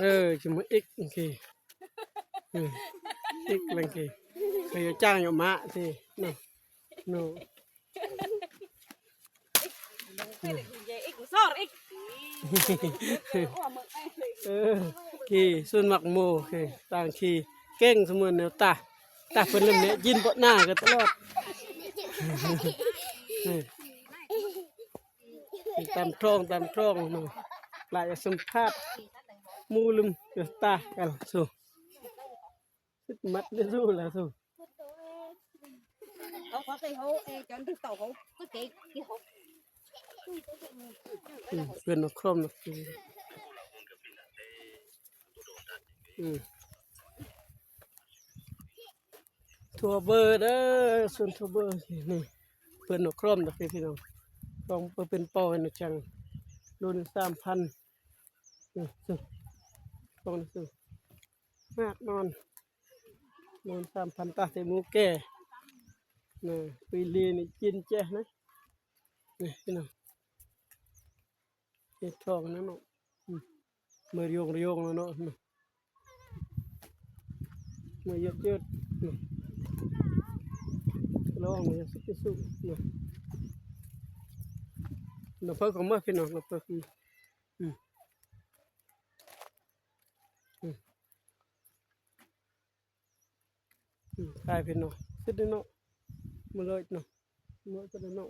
ເອີ ຊິມາອີກ ໂອເຄ ເອີ ອີກແລ້ວ ໂອເຄ ເຄີຍຈ້າງຢູ່ມາຕິ ເນາະ ເນາະ. ເອີ ຂີ່ສວນໝາກໂມ ໂອເຄ ຕ່າງຂີ່ເກັ່ງສະເໝືອນແນວຕາ ຕາເພິ່ນເລີ່ມແນະຢິນເບາະໜ້າກັນຕະຫຼອດ ເອີ ຕາມທ້ອງ ຕາມທ້ອງເນາະ ຫຼາຍສຳພາດໝູ່ລືມຕາກັນ ສູ້ ຊິມັດໄດ້ສູ້ແລ້ວສູ້. ອືມ ເພື່ອນນອກຄອມນະ ອືມ ທົວເບີເດີ ສວນທົວເບີ ນີ້ ເພື່ອນນອກຄອມນະ ພີ່ນ້ອງ ຂອງເປັນເປົ້າໃຫ້ນະຈັງ ໂລໜຶ່ງສາມພັນ ນີ້ ຂອງນີ້ ຮາກນອນ ໂລໜຶ່ງສາມພັນ ຕາແຕ່ໝູ່ແກ່ ນີ້ ປີລີນີ້ກິນແຈ້ນະ ນີ້ພີ່ນ້ອງ ເຫັດທອງນະເນາະ ອືມ ເມືອຢົງຢົງແລ້ວເນາະ ເມືອເຢີດເຢີດ ນີ້ ລອງເມືອສຸກສຸກ ນີ້ ນ້ຳເຜິ້ງຂອງເມືອພີ່ນ້ອງ ນ້ຳເຜິ້ງ ອືມ ອືມ ອືມ ໄປພີ່ນ້ອງ ສຸດເດີເນາະ ມາເລີຍເນາະ ມາເລີຍເນາະ